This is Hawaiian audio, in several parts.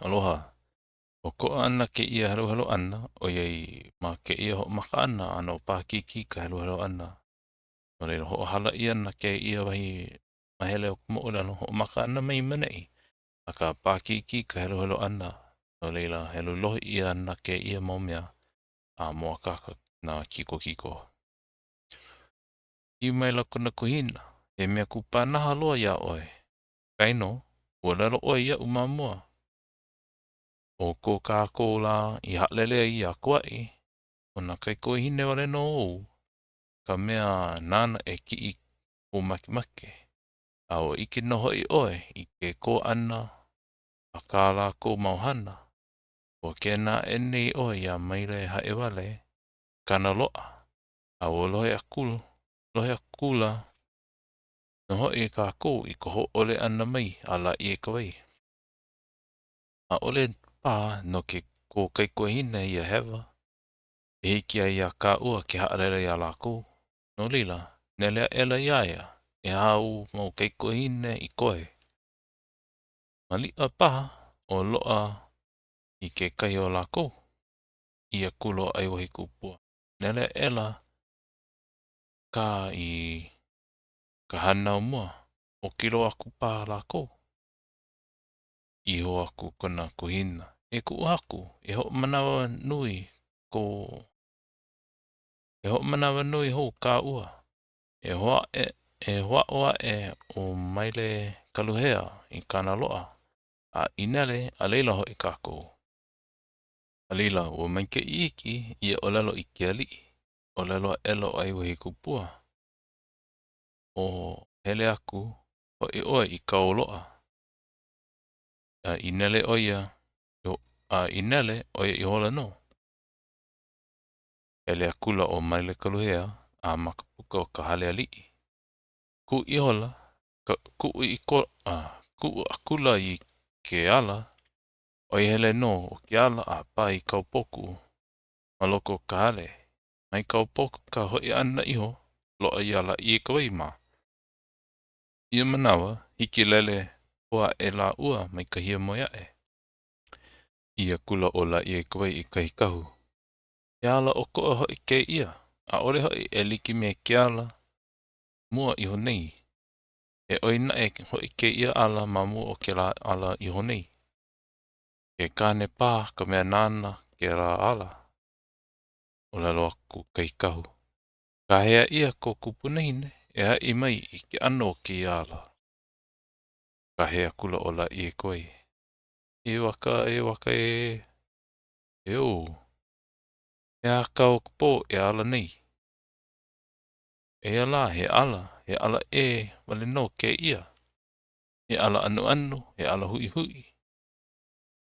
Aloha. ʻOkoʻa ana kēia heluhelu ʻana, ʻoiai ma kēia hoʻomaka ʻana ʻano paʻakikī ka heluhelu ʻana. No laila, hoʻohala ʻia ana kēia wahi mahele o ka moʻolelo hoʻomaka ana mai maneʻi, akā paʻakikī ka heluhelu ʻana, no laila, helu lohe ʻia ana kēia mau mea a mōakāka nā kikokiko. ʻĪ maila kona kuhina, He mea kupanaha loa iā ʻoe. Kainō, ua ʻōlelo ʻoe iaʻu ma mua. ʻO ko kākou lā i haʻalele ai iā Kauaʻi, ʻo nā kaikuahine wale nō ou, ka mea nāna e kiʻi i kou makemake, a ua ʻike nō hoʻi ʻoe i ke kō ʻana a kā lākou mau hana, ua kēnā aʻe nei ʻoe iā Maile Haʻewale i kāna loaʻa, a ua lohe aku, lohe akula nō hoʻi kākou i ka hōʻole ʻana mai a Lāʻieikawai. ʻAʻole paha no ke kō kaikuahine ia hewa e hiki ai iā kāua ke haʻalele iā lākou. No laila, nele aʻela iā ia, ʻehā ou mau kaikuahine i koe. Maliʻa paha o loaʻa i kekahi o lākou, ʻī akula ʻo ʻAiwahīkūpua. Nele aʻela kā i ka hānau mua, oki loa aku paha lākou. ʻĪ hou aku kona kuhina, E kuʻu haku, e hoʻomanawanui ko e hoʻomanawanui hou kāua. E hoʻāʻo e hoʻāʻo aʻe ʻo Mailekaluhea i kāna loaʻa, a i nele, a laila hoʻi kākou. A laila, ua maikaʻi iki ia ʻōlelo i ke aliʻi. ʻŌlelo aʻela ʻo ʻAiwahīkūpua, O hele aku hoʻi ʻoe i kāu loaʻa. A i nele ʻo ia, a i nele, ʻo ia ihola nō. Hele akula ʻo Mailekaluhea a ma ka puka o ka hale aliʻi. Kū ihola, ka, kuʻu i ko, a, kuʻu akula i ke ala, ʻo ia hele nō o ke ala a pae i kaupoku ma loko o ka hale. Mai kaupoku ka hoʻi ʻana iho, loaʻa iā Lāʻieikawai mā. Ia manawa, hiki lele hou aʻe lāua mai ka hiamoe aʻe. ʻĪ akula ʻo Lāʻieikawai i kahi kahu, He ala ʻokoʻa hoʻi kēia, ʻaʻole hoʻi e like me ke ala mua iho nei. He ʻoi naʻe hoʻi kēia ala ma mua o kēlā ala iho nei. Ke kāne paha ka mea nāna kēlā ala. ʻŌlelo aku kahi kahu, Kāhea ʻia kō kupunahine e haʻi mai i ke ʻano o kēia ala. Kāhea akula ʻo Lāʻieikawai, E Waka, e Waka ē! Eō! He aha kau o ka pō e ala nei? Eia lā, he ala, he ala ʻē wale nō kēia. He ala anuanu, he ala huʻihuʻi.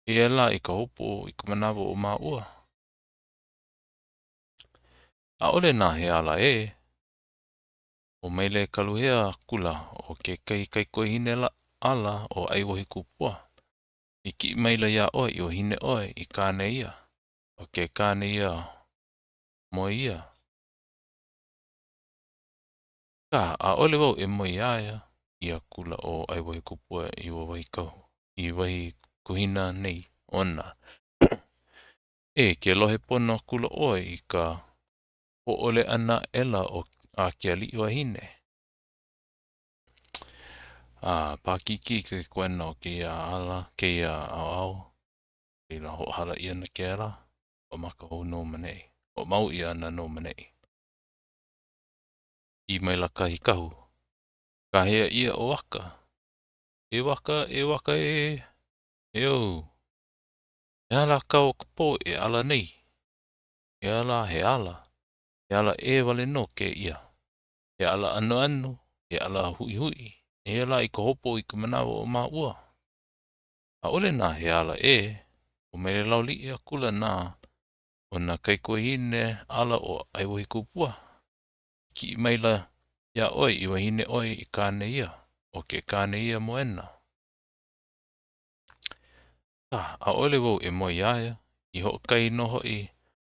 Eia lā i ka hopu i ka manawa o māua. ʻAʻole nā he ala ʻē. ʻO Mailekaluhea akula ʻo kekahi kaikuahine ala o ʻAiwahīkūpua i kiʻi maila iā ʻoe i wahine ʻoe i kāne ia, ʻo ke kāne ia moe ia. Akā, ʻaʻole wau e moe iā ia, ʻī akula ʻo ʻAiwahīkūpua i ua wahi kahu, i wahi kuhina nei ona. E, ke lohe pono akula ʻoe i ka hōʻole ʻana aʻela o a ke aliʻi wahine. A paʻakikī ke koena o kēia ala, kēia ʻaoʻao, laila hoʻohala ʻia ana kēlā, hoʻomaka hou nō maneʻi, hoʻomau ʻia ana nō maneʻi. ʻĪ maila kahi kahu, Kāhea ʻia ʻo Waka. E Waka, e Waka ē! Eō! He aha lā kau o ka pō e ala nei? Eia lā he ala, he ala ʻē wale nō kēia. He ala anuanu, he ala huʻihuʻi, eia lā i ka hopu i ka manawa o māua. ʻAʻole nā he ala ʻē, ʻo Mailelauliʻi akula nā o nā kaikuahine ala o ʻAiwahīkūpua. Kiʻi maila iā ʻoe i wahine ʻoe i kāne ia, ʻo ke kāne ia moena. Akā, ʻaʻole wau e moe iā ia, i hoʻokahi nō hoʻi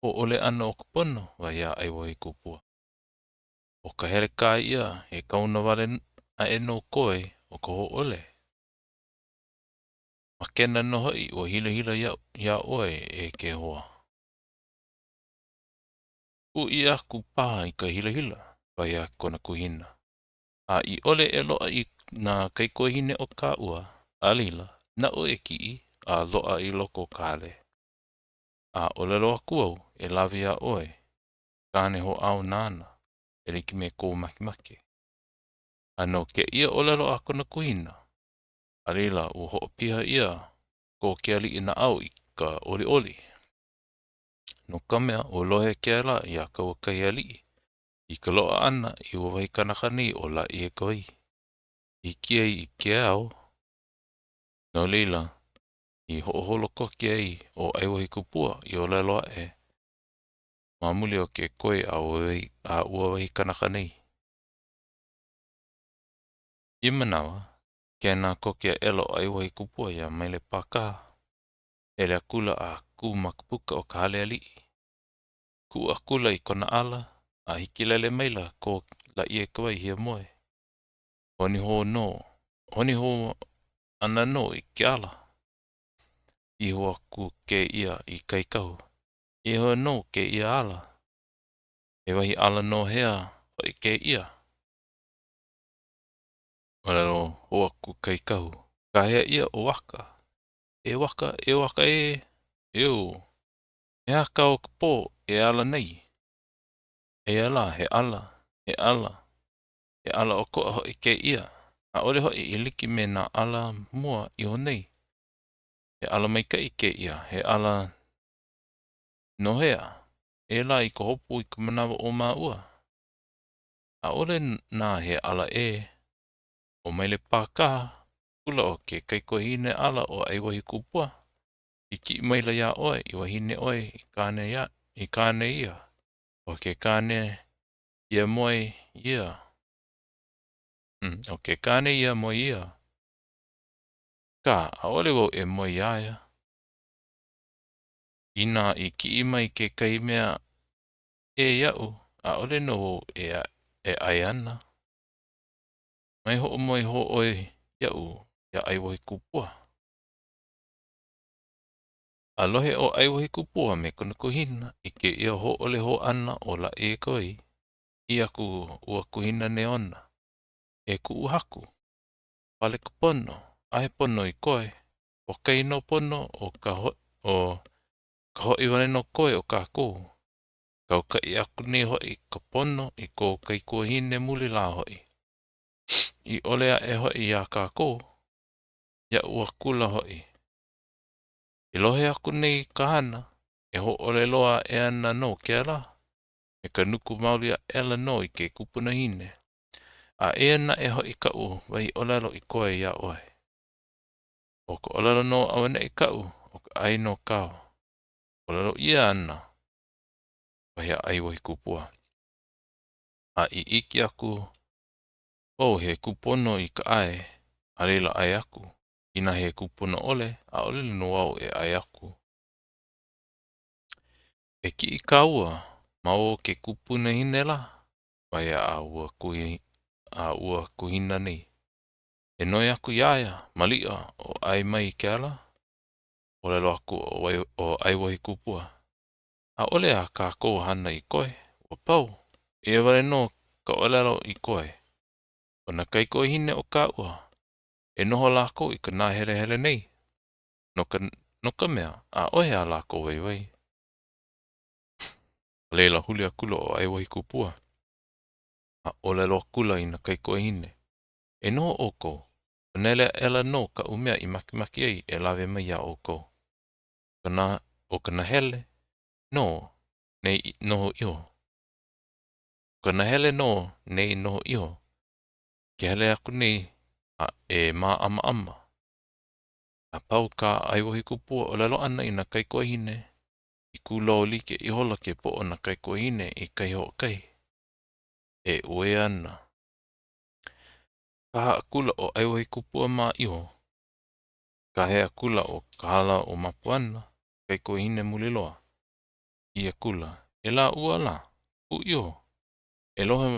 hōʻole ʻana o ka pono, wahi a ʻAiwahīkūpua. ʻO ka hele kā ia, he kaona wale aʻe nō koe o ka hōʻole. kena nō hoʻi ua hilahila iā ʻoe, e ke hoa. Kuʻu ʻia aku paha i ka hilahila, wahi a kona kuhina. A i ʻole e loaʻa i nā kaikuahine o kāua, a laila, naʻu e kiʻi a loaʻa i loko o ka hale. A ʻōlelo aku au e lawe iā ʻoe i kāne hoʻāo nāna, e like me kou makemake. A no kēia ʻōlelo a kona kuhina, a laila ua hoʻopiha ʻia ko ke aliʻi naʻau i ka ʻoliʻoli. No ka mea, ua lohe kēlā iā Kauakahialiʻi i ka loaʻa ʻana i ua wahi kanaka nei ʻo Lāʻieikawai. I hiki ai i ke ao, no laila, i hoʻoholo koke ai ʻo ʻAiwahikupua i ʻōlelo aʻe ma muli o ke koi a ua wahi kanaka nei. Ia manawa, kēnā koke aʻela ʻo ʻAiwahikupua iā Mailepākaha. Hele akula a kū ma ka puka o ka hale aliʻi. Kuʻu akula i kona ala, a hikilele maila ko Lāʻieikawai hiamoe. Honi hou nō, honi hou ana nō i ke ala. Iho aku kēia i kahi kahu. I hea nō kēia ala? He wahi ala no hea hoʻi kēia? ʻŌlelo hou aku kahi kahu, Kāhea ʻia ʻo Waka. E Waka, e Waka ē! Eo! He aha kā o ka pō e ala nei? Eia lā, he ala, he ala, he ala ʻokoʻa hoʻi kēia, ʻaʻole hoʻi i like me nā ala mua iho nei. He ala maikaʻi kēia, he ala no hea? E lā i ka hopu i ka manawa o māua. ʻAʻole nā he ala ʻē. ʻO Mailepākaha akula ʻo ke kaikuahine ala o ʻAiwahikupua i kiʻi maila iā ʻoe i wahine ʻoe i kāne ia, i kāne ia, ʻo ke kāne ia moe ia. Hmm, ʻo ke kāne ia moe ia. Akā, ʻaʻole wau e moe iā ia. Inā i kiʻi mai kekahi mea ʻē iaʻu, ʻaʻole nō wau e, e ʻae ana. Mai hoʻomoe hou ʻoe iaʻu iā ʻAiwahikupua. A lohe ʻo ʻAiwahikupua me kona kuhina i kēia hōʻole hou ʻana o Lāʻieikawai, ʻī aku ua kuhina nei ona, E kuʻu haku, pale ka pono, ʻaʻohe pono i koe, ʻo kahi nō pono ʻo ka ʻo ka hoʻi wale nō koe o kākou. Kaukaʻi aku nei hoʻi ka pono i kou kaikuahine muli lā hoʻi. I ʻole aʻe hoʻi iā kākou, iaʻu akula hoʻi. Ke lohe aku nei ka hana, e hōʻole loa aʻe ana nō kēlā, me ka nuku maoli aʻela nō i ke kupunahine. A eia naʻe hoʻi kaʻu wahi ʻōlelo i koe iā ʻoe. ʻO ka ʻōlelo nō auaneʻi kaʻu, ʻo ka ʻai nō kāu. ʻŌlelo ʻia ana, wahi a ʻAiwahikupua. A i ʻike aku wau he kūpono i ka ʻae, a laila ʻae aku. Inā he kūpono ʻole, ʻaʻole nō au e ʻae aku. E kiʻi kāua ma o ke kupunahine lā, wahi a ua kuhi, a ua kuhina nei. E noi aku iā ia, maliʻa o ʻae mai kēlā, ʻōlelo aku ʻo ʻAiwahikupua. ʻAʻole a kākou hana i koe, ua pau, eia wale nō ka ʻōlelo i koe. ʻO nā kaikuahine o kāua, e noho lākou i ka nāhelehele nei, no ka, no ka mea, ʻaʻohe a lākou waiwai. A laila, huli akula ʻo ʻAiwahikupua, a ʻōlelo akula i nā kaikuahine, E noho ʻoukou, ua nele aʻela nō kaʻu mea i makemake ai e lawe mai iā ʻoukou. ʻO ka, ʻo ka nahele nō nei noho iho. ʻO ka nahele nō nei noho iho, ke hele aku nei a e māʻamaʻama. A pau kā ʻAiwahikupua ʻōlelo ʻana i nā kaikuahine, i kūlou like ihola ke poʻo o nā kaikuahine i kahi hoʻokahi e uē ana. Kaha akula ʻo ʻAiwahikupua mā iho. Kāhea akula ʻo Kahalaomapuana, kaikuahine muli loa. ʻĪ akula, E lāua lā, kū iho. E lohe,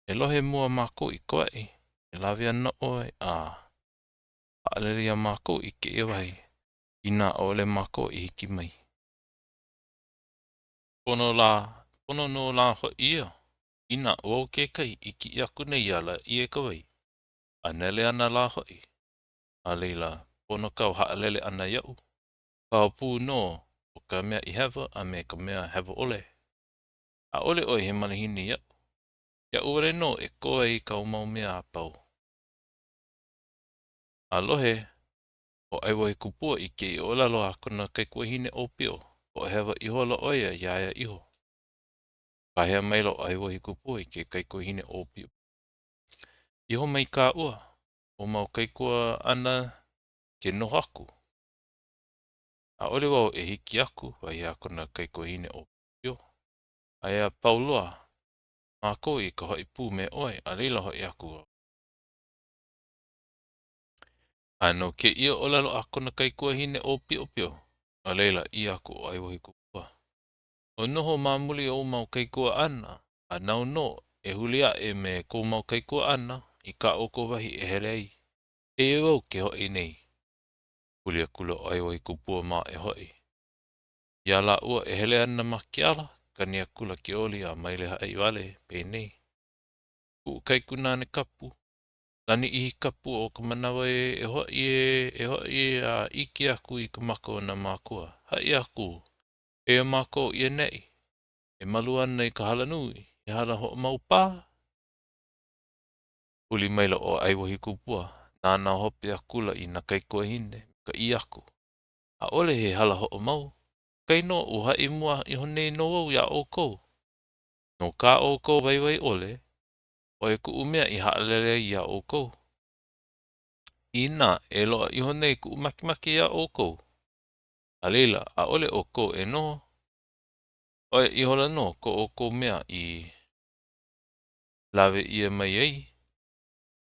e lohe mua mākou i Kauaʻi, e lawe ana ʻoe a haʻalele iā mākou i kēia wahi. Inā ʻaʻole mākou e hiki mai. Pono lā, pono nō lā hoʻi ia. Inā ʻo au kekahi i kiʻi aku nei iā Lāʻieikawai, a nele ana lā hoʻi, a laila, pono kāu haʻalele ʻana iaʻu. Pau pū nō ʻo ka mea i hewa a me ka mea hewa ʻole. ʻAʻole ʻoe he malihini iaʻu. Iaʻu wale nō e kō ai kāu mau mea a pau. A lohe ʻo ʻAiwahikupua i kēia ʻōlelo a kona kaikuahine ʻōpio, hoʻohewa ihola ʻo ia iā ia iho. Kāhea maila ʻo ʻAiwahikupua i ke kaikuahine ʻōpio. Iho mai kāua, ʻo mau kaikuaʻana ke noho aku. ʻAʻole wau e hiki aku, wahi a kona kaikuahine ʻōpio. Aia a pau loa mākou i ka hoʻi pū me ʻoe, a laila hoʻi aku au. A no kēia ʻōlelo a kona kaikuahine ʻōpiopio, a laila, ʻī aku ʻo ʻAiwahikupua, O noho ma muli o ou mau kaikuaʻana, a nāu nō e huli aʻe me kou mau kaikuaʻana i kā ʻoukou wahi e hele ai. Eia wau ke hoʻi nei. Huli akula ʻo ʻAiwahikupua mā e hoʻi. Iā lāua e hele ana ma ke ala, kani akula ke oli a Maile Haʻiwale, penei, Kuʻu kaikunāne kapu, lani ʻihi kapu o ka manawa ē, e hoʻi ē, e hoʻi ē a ʻike aku i ka maka o nā mākua. Haʻi aku, eia mākou i ʻaneʻi, e malu ana i ka hala nui, he hala hoʻomau pā? Huli maila ʻo ʻAiwahikupua, nānā hope akula i nā kaikuahine me ka ʻī aku, ʻAʻole he hala hoʻomau, kainō ua haʻi mua iho nei nō au iā ʻoukou. No kā ʻoukou waiwai ʻole, ʻo ia kuʻu mea i haʻalele ai iā ʻoukou. Inā e loaʻa iho nei kuʻu makemake iā ʻoukou, a laila, ʻaʻole ʻoukou e noho, ʻo ia ihola nō ko ʻoukou mea i lawe ʻia mai ai,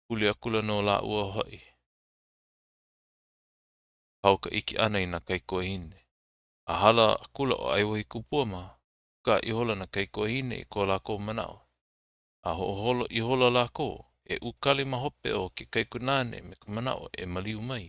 huli akula nō lāua a hoʻi. Pau ka ʻike ʻana i nā kaikuahine. A hala akula ʻo ʻAiwahikupua mā, kūkā ihola nā kaikuahine i ko lākou manaʻo. A hoʻoholo ihola lākou e ukali ma hope o ke kaikunāne me ka manaʻo e maliu mai.